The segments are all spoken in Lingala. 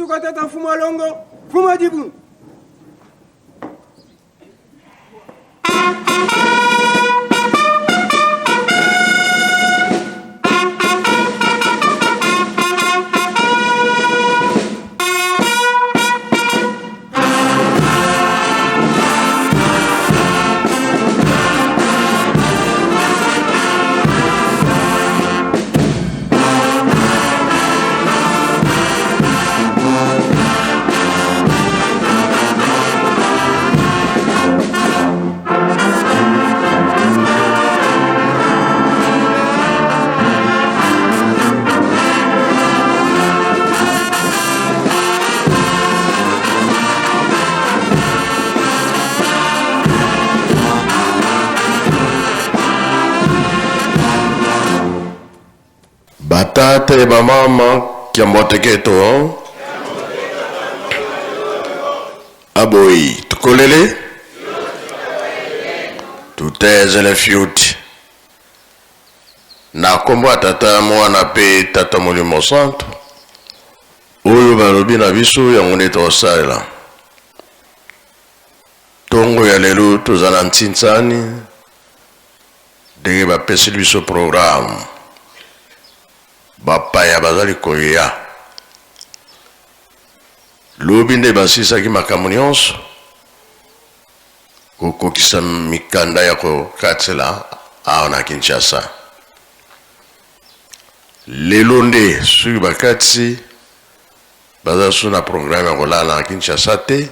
Kusuka tata mfumu alongo, mfumu ajibu. Batata e bamama kiamboteketo aboyi tukolele tutezele fiuti na nkombo ya Tata, Mwana mpe Tata Molimo Santu. Oyo balobi na biso yango nde tosalela. Ntongo ya lelo toza na ntinsani ndenge bapeseli biso programme, bapaya bazali koya. Lobi nde basilisaki makambo nyonso kokokisa mikanda ya kokatela awa na Kinshasa. Lelo nde soki bakatisi, baza su na programme ya kolala na Kinshasa te.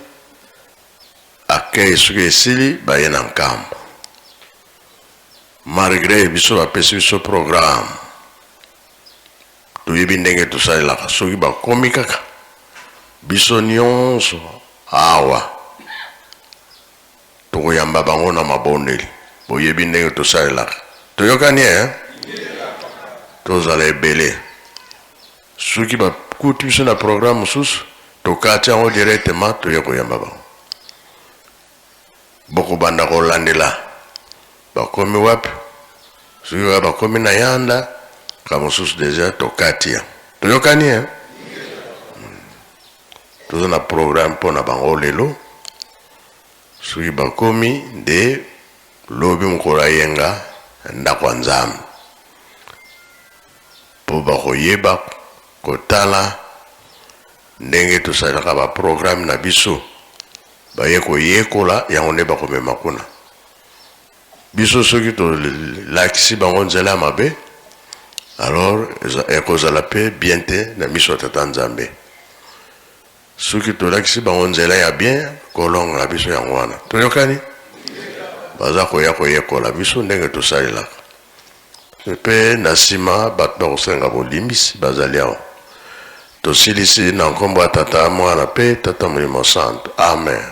Accueil soki esili, baye na Nkamba. Malgre biso bapesi biso programme, toyebi ndenge tosalelaka. Soki bakomi kaka biso nyonso awa, tokoyamba bango na mabondeli. Boyebi ndenge tosalelaka, toyokani eh? Tozala ebele. Soki bakuti biso na programme mosusu, tokati yango directement, toye koyamba bango. Bokobanda kolandela bakomi wapi. Soki kaka bakomi na yanda ka mosusu, deja tokati yango. Toyokani eh? Toza na programme mpo na bango lelo. Soki bakomi nde lobi mokolo ayenga ndako ya Nzambe, mpo bakoyeba kotala ndenge tosalelaka baprograme na biso. Baye koyekola yango nde bakomema kuna biso. Soki tolakisi bango nzela ya mabe, alors ekozala mpe bien te na miso ya Tata Nzambe. Soki tolakisi bango nzela ya bien, kolonga na biso yango wana. Toyokani, baza koya koyekola biso ndenge tosalelaka, mpe na nsima bato bakosenga bolimbisi bazali awa. Tosilisi na nkombo ya Tata, Mwana mpe Tata Molimo Santo. Amen.